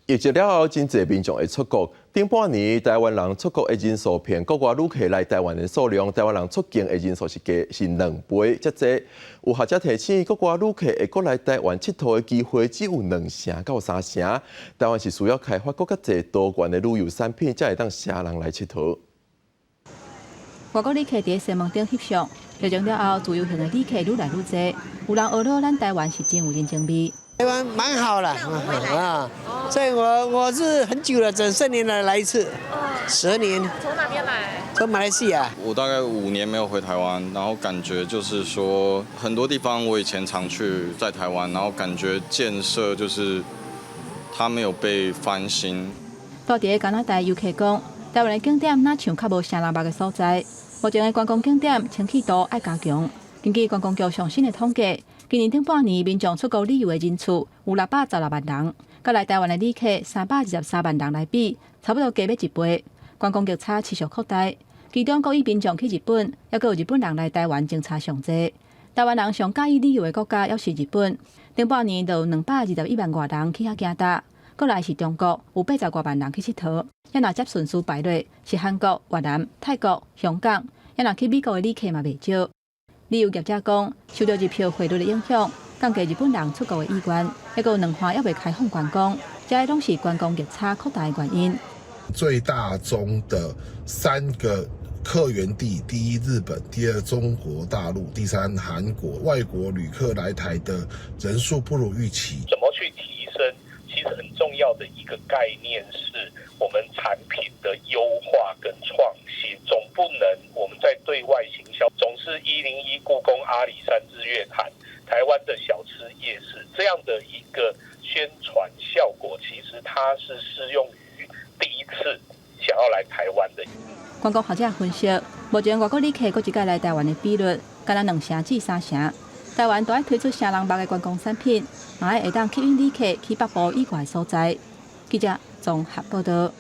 疫情了後，真濟民眾會出國。頂半年台灣人出國的人數，比國外旅客來台灣的數量，台灣人出境的人數是加是2倍遮濟。有學者提醒，國外旅客會閣來台灣𨑨迌的機會只有2成到3成。台灣是需要開發閣較濟多元的旅遊產品，才會當吸人來𨑨迌。外國旅客佇西門頂翕相，疫情了後，自由行的旅客愈來愈濟。有人呵咾咱台灣是真有人情味。台灣蠻好啦，啊，所以我是很久了，整10年來來一次，十年。從哪邊來？從馬來西亞。我大概5年沒有回台灣，然後感覺就是說很多地方我以前常去在台灣，然後感覺建設就是它沒有被翻新。蹛佇加拿大遊客講，台灣的景點若像較無啥人捌的所在，目前的觀光景點清氣度愛加強。根據觀光局上新的統計，今年頂半年民眾出國旅遊的人次有616萬人，佮來台灣的旅客323萬人來比，差不多加欲一倍。觀光業差持續擴大，其中國裔民眾去日本，猶閣有日本人來台灣增差上濟。台灣人上佮意旅遊的國家，猶是日本，頂半年就有221萬外人去遐行踏。過來是中國，有80外萬人去𨑨迌。猶若接順序排列是韓國、越南、泰國、香港，猶若去美國的旅客嘛袂少。旅遊業者講，受著日票匯率的影響，降低日本人出國的意願，猶閣兩岸猶未開放觀光，這些攏是觀光業差擴大的原因。最大宗的三個客源地，第一日本，第二中國大陸，第三韓國。外國旅客來台的人數不如預期。怎麼去提升？其實很重要的一個概念是我們產品的優化跟創新，總不能我們在對外行銷總是101、故宮、阿里山、日月潭、台灣的小吃夜市這樣的一個宣傳效果，其實它是適用於第一次想要來台灣的。觀光學者分析，目前外國旅客閣一擺來台灣的比率，敢若2成至3成。台灣都愛推出啥人捌的觀光產品，嘛愛會當吸引旅客去北部以外所在。記者綜合報道。